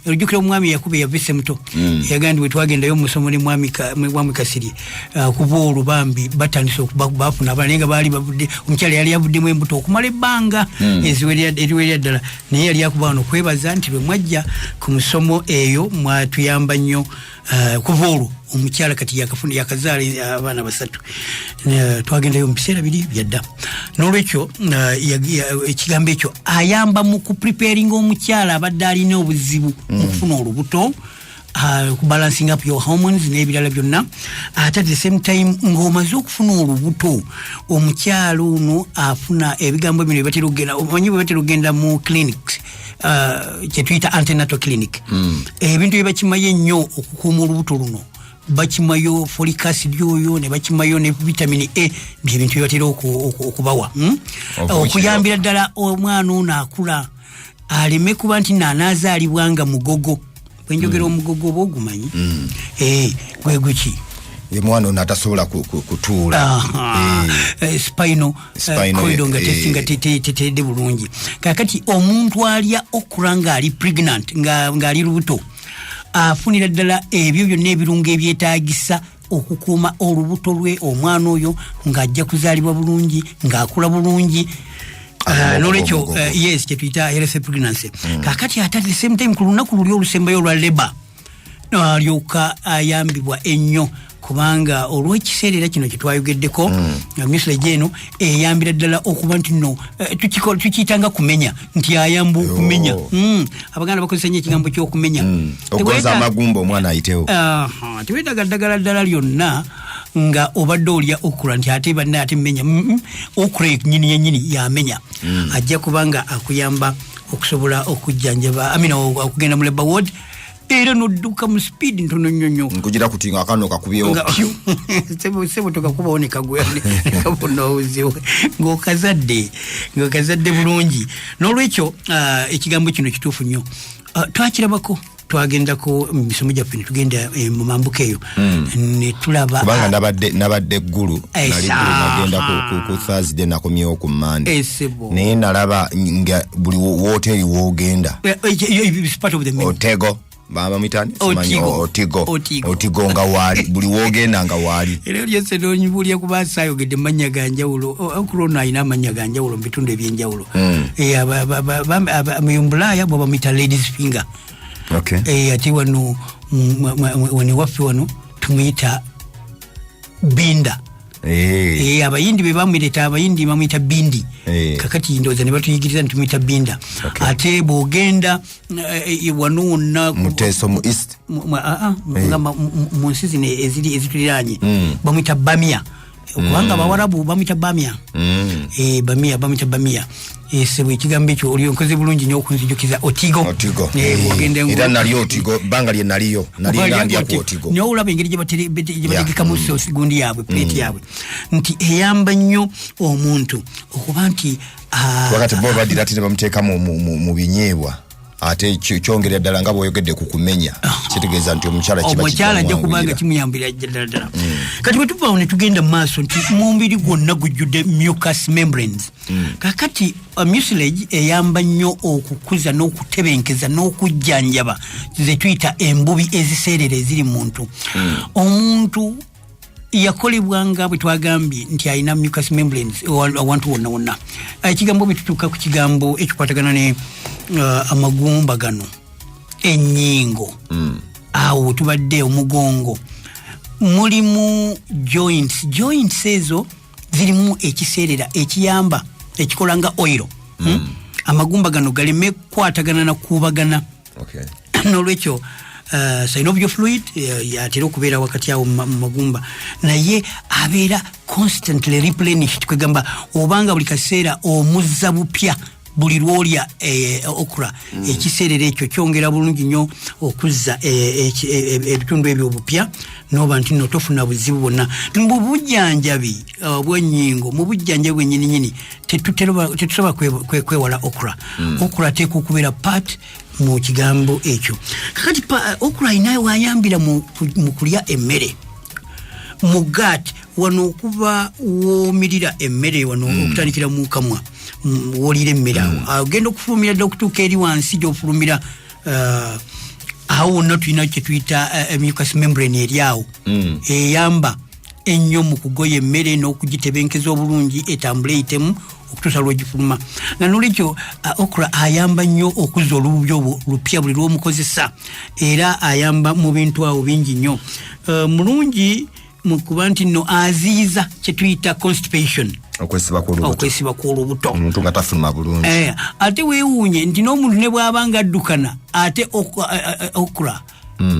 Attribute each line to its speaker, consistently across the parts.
Speaker 1: Ojjukira omwami yakuba eyavise muto, yagamba nti bwe twagendayo omusomo ne mwami Kasiri, kuba olwo bambi batandise bafuna abaana, naye nga baali bavudde, omukyala yali yavuddemu embuto okumala ebbanga eriwerera ddala, naye yali akuba wano okwebaza nti lwe mwajja ku musomo eyo mwatuyamba nnyo. Kuva olwo omukyala kati yakafuna, yakazaala abaana basatu. Twagendayo mu biseera biri byadda. N'olwekyo ekigambo ekyo ayamba mu kupreparinga omukyala abadde alina obuzibu mu kufuna olubuto, balancing up your hormones n'ebirala byonna. Ate at the same time ng'omaze okufuna olubuto, omukyala ono afuna ebigambo bino byebatera okugenda, omanyi bwe batera okugenda mu clinics, kyetuyita antenatal clinic, ebintu bye bakimayo ennyo okukuuma olubuto luno, bakimayo folic acid oyo, ne bakimayo ne vitamin A, byebintu byebatera okubawa,
Speaker 2: Obuki.
Speaker 1: Okuyambira ddala omwana ono akula aleme kuba nti naanaazaalibwa nga mugogo. Bwenjogera omugogo oba ogumanyi? Eh, gwe guki?
Speaker 2: Ye mwana ono atasobola kutuula.
Speaker 1: Aha. Spinal
Speaker 2: Spinal,
Speaker 1: cord nga tesinga teteredde bulungi. Kakati omuntu alya okra ng'ali pregnant, ng'ali lubuto, afunira ddala ebyo byonna ebirungo ebyetaagisa okukuuma olubuto lwe, omwana oyo ng'ajja kuzaalibwa bulungi, ng'akula bulungi. Nolwekyo
Speaker 2: Omugogo.
Speaker 1: Yes, kyetuyita healthy pregnancy. Kakati ate at the same time ku lunaku luli olusembayo olwa labour alyoka ayambibwa ennyo, kubanga olw'ekiseera era kino kyetwayogeddeko, mucilage eno eyambira ddala okuba nti no tukiyitanga kumenya, nti ayamba okumenya. Abaganda bakozesa nnyo ekigambo ky'okumenya.
Speaker 2: Okugonza amagumba omwana ayitewo.
Speaker 1: Aha, teweetaaga ddagala ddala lyonna nga obadde olya okra nti ate banne ate mmenya. Okra nyini yenyini yamenya, ajja kubanga akuyamba okusobola okujjanjaba amina okugenda mu labour ward era nodduka mu speed ntono nnyo nnyo.
Speaker 2: Nkugira kuti nga akano kakubyewo.
Speaker 1: Sebo tokakubawo nekagwa nekabona obuzibu ng'okazadde bulungi. N'olwekyo ekigambo kino kituufu nnyo. Twakirabako, twagendako mu misomo gyaffe netugenda mu mambuka eyo netulaba.
Speaker 2: Kubanga nabadde Ggulu, nali Ggulu, nagenda ku Thursday, nakomyewo ku Monday.
Speaker 1: Esebo.
Speaker 2: Naye nalaba nga buli wooteri woogenda
Speaker 1: It's part of the menu.
Speaker 2: Otego bamamwitani.
Speaker 1: Otigo.
Speaker 2: Otigo.
Speaker 1: Otigo.
Speaker 2: Otigo nga waali, buli woogenda nga waali.
Speaker 1: Era lyose nonyibulya kuba saayogedde mannya ga njawulo. Okra ono alina amannya ga njawulo mu bitundu ebyenjawulo. Mu Bulaaya bwe bamuyita ladies finger. Ate wano wano ewaffe wano tumuyita binda. Abayindi be bamwireta, abayindi bamuyita bindi. Kakati ndowooza ne batuyigiriza nti tumuyita binda. Ate bw'ogenda wano wonna
Speaker 2: Muteeso mu East.
Speaker 1: Nga mu nsi zino eziri ezituliraanye bamuyita bamia, kubanga abawarabu bamuyita bamia. Bamia, bamuyita bamia. Sebo, ekigambo ekyo oli onkoze bulungi nnyo okunzijukiza otigo.
Speaker 2: Otigo.
Speaker 1: Bw'ogenda
Speaker 2: Era nali otigo bbanga lye naliyo nalinga ndya ku otigo.
Speaker 1: Naye olaba engeri gye bategekamu sauce gundi yaabwe, plate yaabwe, nti eyamba nnyo omuntu okuba nti
Speaker 2: Wakati bo baddira ate ne bamuteeka mu binyeebwa, ate kyongera ddala nga bw'oyogedde ku kumenya, kitegeeza nti omukyala kiba
Speaker 1: omukyala ajja kubanga
Speaker 2: kijamwanguyira.
Speaker 1: Kimuyambira ddala ddala. Kati bwe tuvaawo ne tugenda mu maaso nti mubiri gwonna gujjudde mucus membranes. Kakati mucilage eyamba nnyo okukuza n'okutebenkeza n'okujjanjaba ze tuyita embubi eziseerera eziri mu muntu. Omuntu yakolebwa nga bwe twagambye nti alina mucus membranes awantu wonna wonna. Ekigambo bwe tutuuka ku kigambo ekikwatagana ne amagumba gano, ennyingo, awo tubadde omugongo mulimu joints. Joints ezo zirimu ekiseerera ekiyamba ekikola nga oil, Amagumba gano galeme kukwatagana na kuubagana. Nolwekyo synovial fluid yatera okubeera wakati awo mu magumba, naye abeera constantly replenished, kwegamba obanga buli kaseera omuzza bupya buli lwolya okra. Ekiseerera ekyo kyongera bulungi nnyo okuzza ebitundu ebyo obupya, noba nti no tofuna buzibu bwonna mu bujjanjabi obw'ennyingo. Mu bujjanjabi bwennyininyini tetusobola kwewala okra. Okra ateekwa okubeera part mu kigambo ekyo. Kakati okra alina wayambira mu kulya emmere, mu gut wano, okuba woomirira emmere wano, okutandikira mu kamwa woliira emmere awo, agenda okufulumira dda okutuuka eri wansi gyofulumira. uh, Awo wonna tulina kyetuyita mucus membrane eri awo, eyamba ennyo mu kugoya emmere n'okugitebenkeza obulungi etambule eyitemu okutuusa lwogifuluma. Nga nolwekyo okra ayamba nnyo okuzza olububi obwo lupya buli lwomukozesa, era ayamba mu bintu awo bingi nnyo. Mulungi mu kuba nti nno aziyiza kyetuyita constipation.
Speaker 2: Okwesiba kw'olubuto.
Speaker 1: Okwesiba kw'olubuto.
Speaker 2: Omuntu nga tafuluma bulungi.
Speaker 1: Ate weewuunye nti n'omuntu ne bw'aba nga addukana, ate okra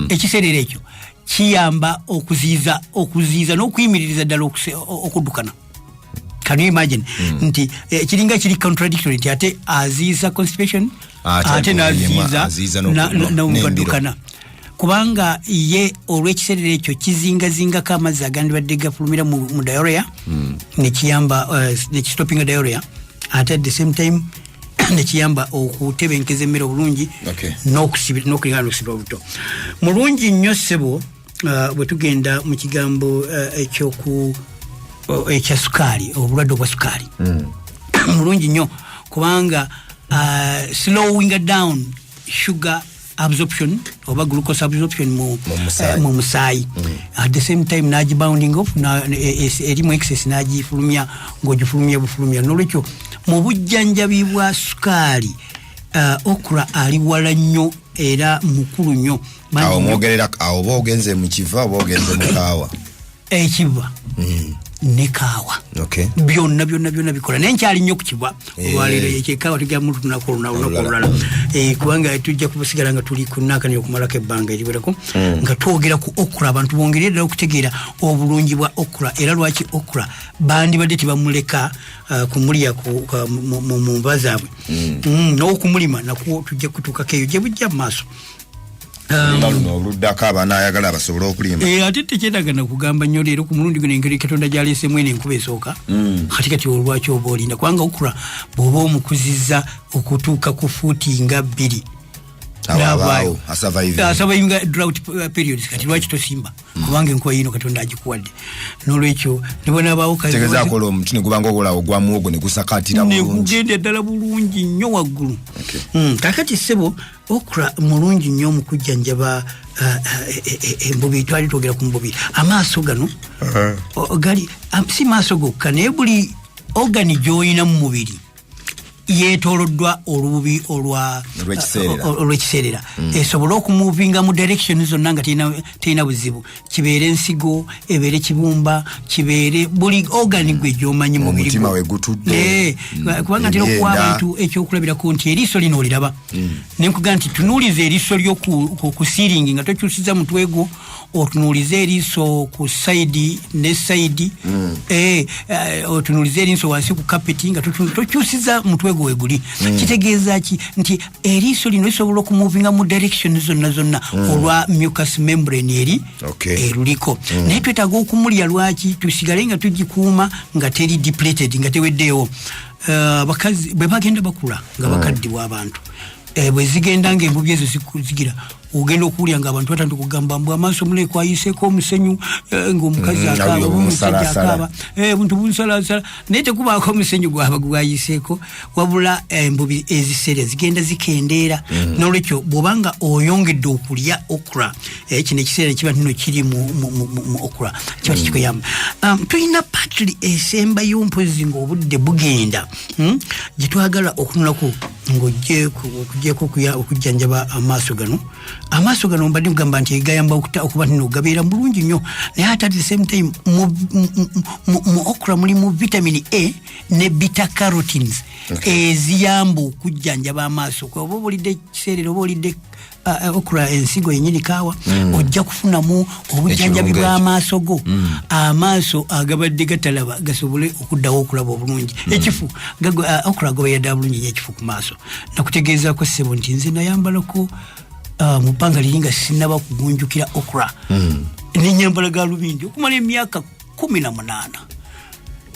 Speaker 1: ekiseerera ekyo kiyamba okuziyiza n'okuyimiririza ddala okuddukana. Can you imagine nti kiringa kiri contradictory nti ate aziyiza constipation,
Speaker 2: ate
Speaker 1: ate n'aziyiza
Speaker 2: aziyiza
Speaker 1: n'obugaddukana, kubanga ye olw'ekiseerera ekyo kizingazingako amazzi agandibadde gafulumira mu diarrhea, nekiyamba nekistopinga diarrhea, ate at the same time nekiyamba okutebenkeza emmere obulungi n'okulinga n'okusibira olubuto. Mulungi nnyo, ssebo, bwe tugenda mu kigambo ekya sukaali, obulwadde obwa sukaali. Mulungi nnyo kubanga slowing down sugar absorption oba glucose absorption
Speaker 2: mu musaayi.
Speaker 1: Mu musaayi. At the same time nagibouncing off erimu excess nagifulumya, ng'ogifulumya bufulumya. Nolwekyo mu bujjanjabi bwa sukaali, okra ali wala nnyo era mukulu nnyo. Bangi
Speaker 2: Awo
Speaker 1: nnyo.
Speaker 2: Mwogerera awo, oba ogenze mu kiva oba ogenze mu kaawa?
Speaker 1: Ekiva ne kaawa, byonna byonna byonna bikola, naye nkyali nnyo ku kiva olwaleero. Ekyekaawa tujja mutunako olunaku
Speaker 2: olulala.
Speaker 1: olulala. Kubanga tujja kusigala nga tuli ku naakani okumalako ebbanga eriwerako nga twogera ku okra, abantu bongere ddala okutegeera obulungi bwa okra, era lwaki okra bandibadde tebamuleka kumulya mu nva zaabwe. N'okumulima nakwo tujja kutuukako eyo gye bujja mu maaso.
Speaker 2: Nga luno oluddako abanaayagala basobole okulima.
Speaker 1: Ate tekyetagana kugamba nnyo leero ku mulundi guno, engeri Katonda gyaleesemu eno enkuba esooka. Kati kati olwaki oba olinda? Kubanga okra bw'oba omukuzizza okutuuka ku fuuti nga 2,
Speaker 2: awo
Speaker 1: n'avaayo.
Speaker 2: Abaawo asurvive.
Speaker 1: Asurvivinga drought periods. Kati lwaki tosimba? Kubanga enkuba yino Katonda agikuwadde. Nolwekyo nebwanabaawo
Speaker 2: Tegeeza akola omuti ne gubanga ogola ogwa muwogo ne gusakaatira
Speaker 1: ne
Speaker 2: bulungi.
Speaker 1: Gugenda ddala bulungi nnyo waggulu. Kakati ssebo, okra mulungi nnyo mu kujjanjaba embubi. Twali twogera ku mbubi, amaaso gano gali si maaso gokka, naye buli organ gy'olina mu mubiri yeetooloddwa olububi
Speaker 2: olw'ekiseerera.
Speaker 1: Olw'ekiseerera, esobole okumuvinga mu direction zonna nga terina buzibu, kibeere ensigo, ebeere kibumba, kibeere buli organ gwe gyomanyi mu mubiri
Speaker 2: Omutima
Speaker 1: gwo.
Speaker 2: We gutudde.
Speaker 1: Kubanga ntera okuwa
Speaker 2: Ebyenda.
Speaker 1: abantu ekyokulabirako nti eriiso lino oliraba, nenkuga nti tunuuliza eriiso lyo ku ceiling nga tokyusiza mutwe gwo, otunuulize eriiso ku side ne side, otunuulize eriiso wansi ku kapeti nga tokyusiza mutwe gwo weguli. Kitegeeza ki? Nti eriiso lino lisobola okumuvinga mu direction zonna zonna olwa mucus membrane eri eruliko. Naye twetaaga okumulya. Lwaki? Tusigale nga tugikuuma nga teri depleted, nga teweddeewo. Abakazi bwe bagenda bakula nga bakaddibwa, abantu bwe zigenda nga embubi ezo zigira, ogenda okuwulira nga abantu batandika okugamba mbu amaaso muleeko ayiseeko omusenyu, ng'omukazi akaaba
Speaker 2: awulira
Speaker 1: oba omusajja
Speaker 2: obumusalasala.
Speaker 1: akaaba, buntu bunsalasala, naye tekubaako omusenyu gwaba gwayiseeko, wabula embubi eziseera zigenda zikendeera. Nolwekyo bw'obanga oyongedde okulya okra, kino ekiseera kiba ntino kiri mu okra kiba kikuyamba. Tulina patri esembayo mpozi ng'obudde bugenda, Gyetwagala okutunulako ng'ogyeko okujjanjaba amaaso gano. Amaaso gano mbadde nkugamba nti gayamba okuba ntino gabeera bulungi nnyo, naye ate at the same time mu okra mulimu vitamin A ne beta carotenes eziyamba okujjanjaba amaaso. Oba olidde kiseerera oba olidde okra ensigo yenyini kaawa, ojja kufunamu obujjanjabi
Speaker 2: Ekirungo ekyo.
Speaker 1: bw'amaaso go, amaaso agabadde gatalaba gasobole okuddawo okulaba obulungi. Ekifu okra agoberera ddala bulungi nnyo ekifu ku maaso. Nakutegeezaako, ssebo, nti nze nayambalako mu bbanga liri nga sinaba kugunjukira okra, nenyambala galubindi okumala emyaka 18,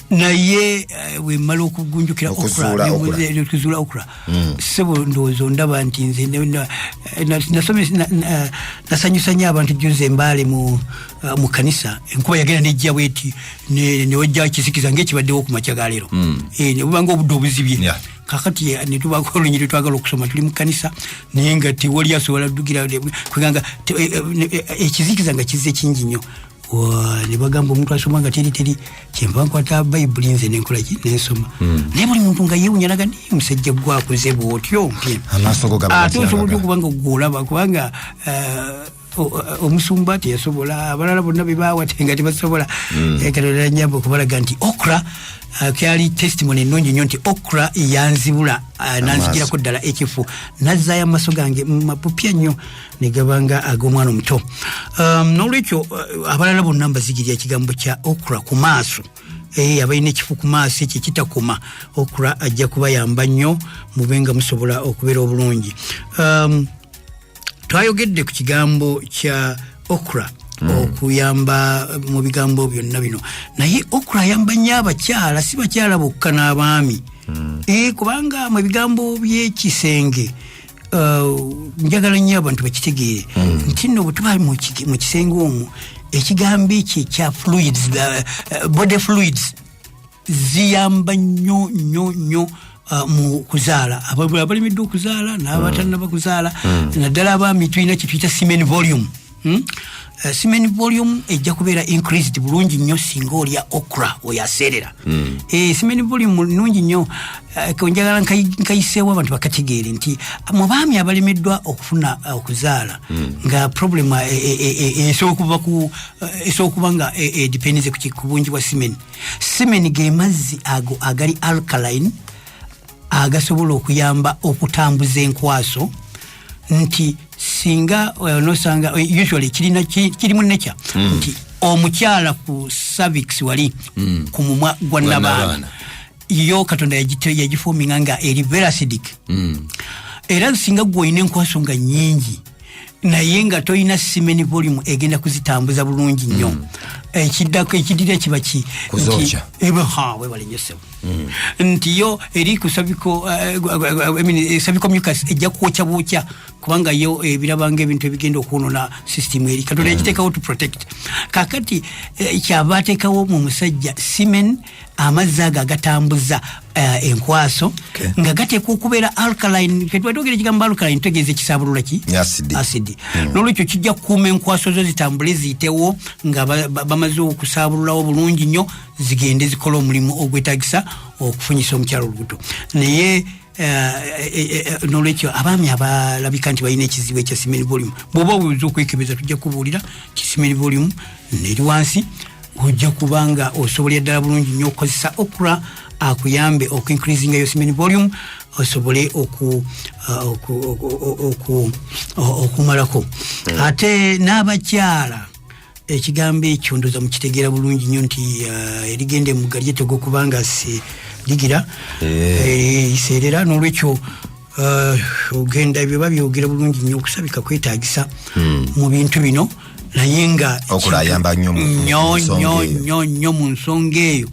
Speaker 1: naye bwemala okugunjukira okra,
Speaker 2: Okuzuula okra.
Speaker 1: Okuzuula okra, ssebo, ndowooza ondaba nti nze nasanyusa nnyo abantu juzi embaale mu kanisa. Enkuba yagenda nejja bweti newajja kisikiza ngaekibaddewo ku makya ga leero. Ne bubanga obudde obuzibye. Kakati netubako olunyiri twagala okusoma, tuli mu kanisa, naye nga tewali asobola ddugira kweganga ekizikiza nga kizze kingi nnyo. Ne bagamba omuntu asoma nga teri teri, kyenva nkwata Bayibuli nze nenkola ki, nensoma. Naye buli muntu nga yewunya naga, naye omusajja gwakoze bwotyo?
Speaker 2: Amaaso go gaba
Speaker 1: Ate osobola
Speaker 2: gatya?
Speaker 1: Otya okuba nga gwolaba, kubanga omusumba teyasobola, abalala bonna bebawa nga tebasobola. Katonda nyamba okubalaga nti okra, kyali testimony ennungi nnyo nti okra yanzibula, nanzigirako ddala ekifu, nazzaayo amaaso gange mapupya nnyo ne gabanga ag'omwana omuto. N'olwekyo abalala bonna mbazigirya ekigambo kya okra ku maaso. Abalina ekifu ku maaso ekyo ekitakoma, okra ajja kubayamba nnyo mube nga musobola okubeera obulungi. Twayogedde ku kigambo kya okra okuyamba mu bigambo byonna bino, naye okra ayamba nnyo abakyala, si bakyala bokka, n'abaami. Kubanga mu bigambo by'ekisenge, njagala nnyo abantu bakitegeere nti nno bwe tuba mu kisenge omwo, ekigambo ekyo ekya fluids, the body fluids ziyamba nnyo nnyo nnyo mu kuzaala. Abalemiddwa okuzaala n'abatannaba kuzaala, naddala abaami, tulina kyetuyita semen volume, Semen volume ejja kubeera increased bulungi nnyo singa olya okra oyo aseerera. Semen volume nungi nnyo. Njagala nkayiseewo abantu bakategeere nti mu baami abalemeddwa okufuna okuzaala, nga problem esobola kuva ku esobola kuba nga dependence ku bungi bwa semen. Semen ge mazzi ago agali alkaline agasobola okuyamba okutambuza enkwaso, nti singa nosanga usually kirina kiri mu nature nti omukyala ku cervix wali ku mumwa gwa nabaana,
Speaker 2: nabaana.
Speaker 1: Yo Katonda yagiforminga nga eri very acidic. Era singa gwe olina enkwaso nga nyingi naye nga tolina semen volume egenda kuzitambuza bulungi nnyo, ekiddako ekiddira kiba ki?
Speaker 2: Kuzookya.
Speaker 1: Webale nnyo ssebo. Nti yo eri ku cervical, I mean, cervical mucus ejja kwokya bwokya, kubanga yo ebirabanga ebintu ebigenda okwonona system eri Katonda yagiteekawo to protect. Kakati kyava ateekawo mu musajja semen, amazzi ago agatambuza enkwaso nga gateekwa okubeera alkaline. Ketwatogera ekigambo alkaline, tutegeeza ekisaabulula ki?
Speaker 2: Acid.
Speaker 1: Acid. Nolwekyo kijja kukuuma enkwaso zo zitambule ziyitewo nga bamaze okusaabululawo bulungi nnyo, zigende zikole omulimu ogwetagisa okufunyisa omukyalo olubuto. Naye nolwekyo abaami abalabika nti balina ekizibu ekya semen volume, bw'oba oyinza okwekebeza, tujja kubuulira ki semen volume neri wansi, ojja kubanga osobolera ddala bulungi nnyo okukozesa okra akuyambe okuincreasinga yo semen volume, osobole okumalako. Ate n'abakyala, ekigambo ekyo ndoza mukitegeera bulungi nnyo nti erigenda emugga lyetega okuba nga si ligira liseerera. N'olwekyo ogenda ebyo babyogera bulungi nnyo, okusabika kwetagisa mu bintu bino, naye nga
Speaker 2: Okra ayamba nnyo mu
Speaker 1: nnyo
Speaker 2: nsonga
Speaker 1: nnyo
Speaker 2: eyo.
Speaker 1: Nnyo nnyo mu nsonga eyo,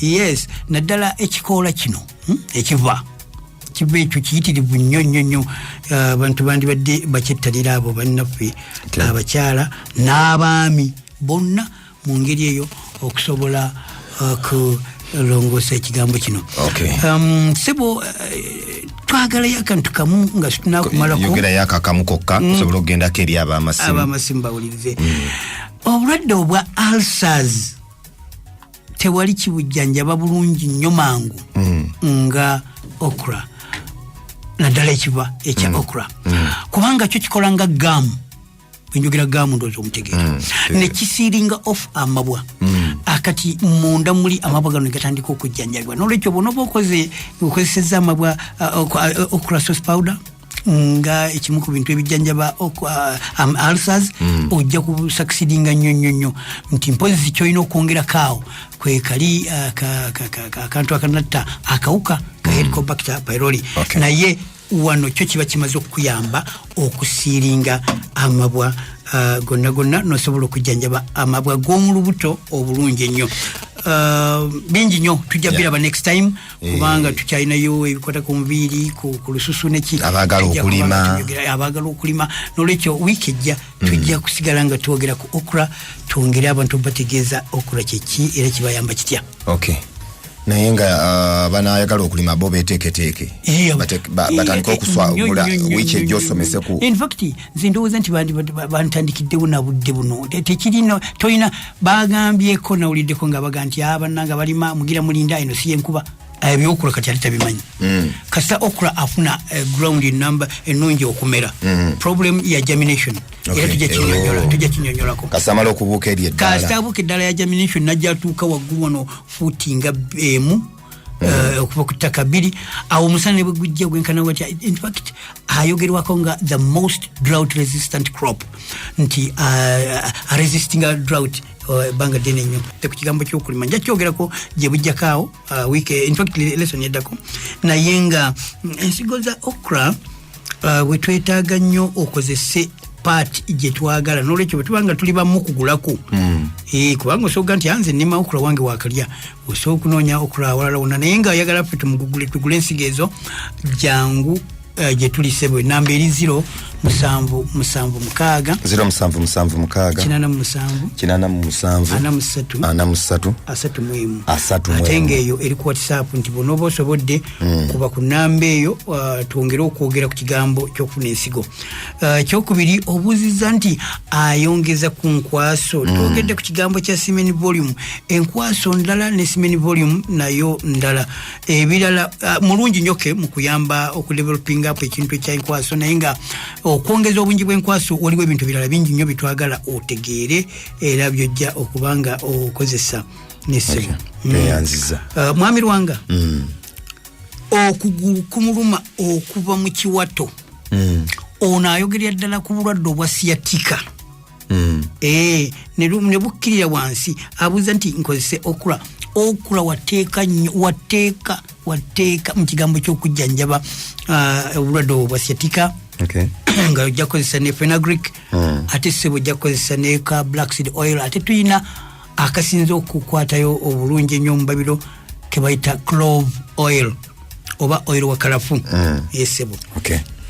Speaker 1: yes, naddala ekikoola kino, ekiva kiva ekyo kiyitirivu nnyo nnyo nnyo. Abantu bandibadde bakyettanira, abo bannaffe abakyala n'abaami bonna mu ngeri eyo okusobola okulongoosa ekigambo kino. Sebo, twagalayo akantu kamu nga situnakumalako.
Speaker 2: Yogerayo akakamu kokka osobola okugendako eri ab'amasimu.
Speaker 1: Abamasimu bawulirize. Obulwadde obwa ulcers tewali kibujjanjaba bulungi nnyo mangu nga okra, naddala ekiva ekya okra, kubanga kyo kikola nga gum. Enjogera gum ndowooza omutegeera, nekisealinga off amabwa. Akati munda muli amabwa gano negatandika okujjanjabibwa. Nolwekyo bwonoba okoze okozeseza amabwa, okra sauce powder nga ekimu ku bintu ebijjanjaba ulcers, ojja kusucceedinga nnyo nnyo nnyo. Nti mpozi kyolina okwongerako awo kwe kali akantu akanatta akawuka ka Helicobacter pylori. Naye wano kyo kiba kimaze okukuyamba okusealinga amabwa gonna gonna, nosobola okujjanjaba amabwa g'omu lubuto obulungi ennyo. Bingi nnyo, tujja biraba next time, kubanga tukyalinayo ebikwata ku nviiri, ku lususu neki.
Speaker 2: Abaagala
Speaker 1: Tujja kuba
Speaker 2: okulima.
Speaker 1: nga abaagala okulima. Nolwekyo wiiki ejja tujja kusigala nga twogera ku okra, twongere abantu bategeeza okra kyeki era kibayamba kitya.
Speaker 2: Okay. Naye nga banayagala okulima bo beteeketeeke, batandike okuswagula wiiki ejja, osomese ku
Speaker 1: In fact, nze ndowooza nti bantandikiddewo na budde buno. Tekirina tolina bagambyeko, nawuliddeko nga baga nti abannanga balima mugira mulinda eno si yenkuba. Ebyokula kati ate tabimanyi. Kasita okra afuna ground number ennungi okumera, problem ya germination era tujja kinyonyola, tujja kinyonyolako.
Speaker 2: Kasita amala okubuuka eri
Speaker 1: Kasita
Speaker 2: eddaala.
Speaker 1: Abuuka eddala ya germination, najja atuuka waggulu wano fuuti nga 1 okuva ku ttaka 2 awo, omusana ne bwe gujja gwenkana watya. In fact, ayogerwako nga the most drought resistant crop, nti resistinga drought ebbanga ddene nnyo. Te ku kigambo kyokulima nja kyogerako gye bujjako awo, week, in fact lesson yeddako. Naye nga ensigo za okra bwe twetaaga nnyo okozese part gye twagala. Nolwekyo bwe tuba nga tuli bamu kugulako, kubanga osobola nti anze nnima okra wange wakalya, osobola okunoonya okra awalala wonna, naye nga oyagala ffe tumugugule tugule ensigo ezo, jangu gye tuli sebo. Namba eri 0 7 7 6
Speaker 2: 0776
Speaker 1: 87
Speaker 2: 87
Speaker 1: 43
Speaker 2: 43
Speaker 1: 31.
Speaker 2: 31.
Speaker 1: Ate ngaeyo eri ku WhatsApp, nti bwonooba osobodde kuba ku namba eyo, twongere okwogera ku kigambo kyokufuna ensigo. Kyokubiri, obuuzizza nti ayongeza ku nkwaso. Twogedde ku kigambo kya semen volume. Enkwaso ndala ne semen volume nayo ndala. Ebirala, mulungi nnyo ke mu kuyamba okudevelopinga up ekintu ekya enkwaso, naye nga okwongeza obungi bw'enkwaso waliwo ebintu birala bingi nnyo bitwagala otegeere era byojja okuba nga okozesa nesebo.
Speaker 2: Tweyanziza.
Speaker 1: Mwami Lwanga, okugulu kumuluma okuva mu kiwato. Ono ayogerera ddala ku bulwadde obwa sciatica. Ne bukkirira wansi. Abuuza nti nkozese okra. Okra wateeka nnyo, wateeka wateeka mu kigambo ky'okujjanjaba obulwadde obwo bwa sciatica, nga ojja kukozesa ne fenugreek, ate sebo ojja kukozesa ne ka black seed oil. Ate tuyina akasinza okukwatayo obulungi ennyo omubabiro kebayita clove oil oba oil wa kalafu, esebo.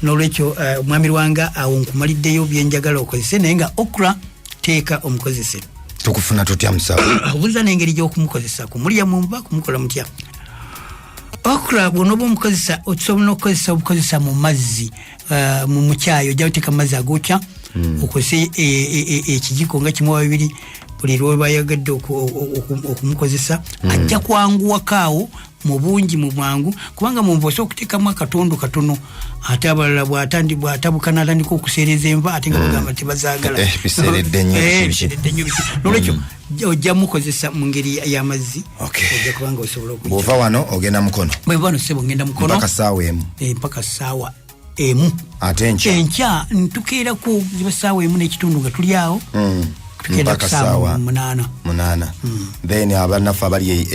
Speaker 1: Nolwekyo mwami Lwanga, awo nkumaliddeyo byenjagala okozese, naye nga okra teeka omukozese.
Speaker 2: Tukufuna tutya, musawo?
Speaker 1: Obuuza n'engeri gy'okumukozesa, kumulya munva, kumukola mutya. Okra bw'onooba omukozesa, osobola n'okukozesa obukozesa mu mazzi, mu mukyayi ojja kuteeka mu mazzi agokya, okozese ekijiko nga kimu oba bibiri buli lwobayagadde okumukozesa. Ajja kwanguwako awo mu bungi mu bwangu, kubanga munva osobola okuteekamu akatondo katono, ate abalala bw'atabuka n'atandika okuseereza enva, ate nga bagamba tebazaagala.
Speaker 2: Biseeredde nnyo, biki, biki.
Speaker 1: Biseeredde nnyo biki. Nolwekyo ojja mukozesa mu ngeri y'amazzi, ojja kubanga osobola okujja.
Speaker 2: Bw'ova wano ogenda Mukono?
Speaker 1: Bwe wano sebo ngenda Mukono.
Speaker 2: Mpaka saawa 1?
Speaker 1: Mpaka saawa 1.
Speaker 2: Ate enkya?
Speaker 1: Enkya ntukeerako ziba saawa 1.5 nga tuli awo. Tukeera
Speaker 2: Mpaka
Speaker 1: ku saawa
Speaker 2: saawa
Speaker 1: 8.
Speaker 2: 8. Then abannaffe abali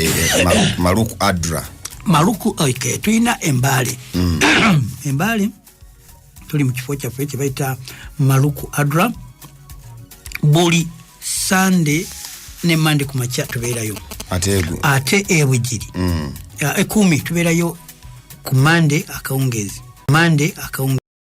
Speaker 2: Maluku Adra?
Speaker 1: Maluku, okay, tulina Embaale. Embaale tuli mu kifo kyaffe kyebayita Maluku Adra. Buli Sande ne Mande ku makya tubeerayo.
Speaker 2: Ate
Speaker 1: Ate Ebugiri, ekumi tubeerayo ku Mande akawungeezi, Mande akawungeezi.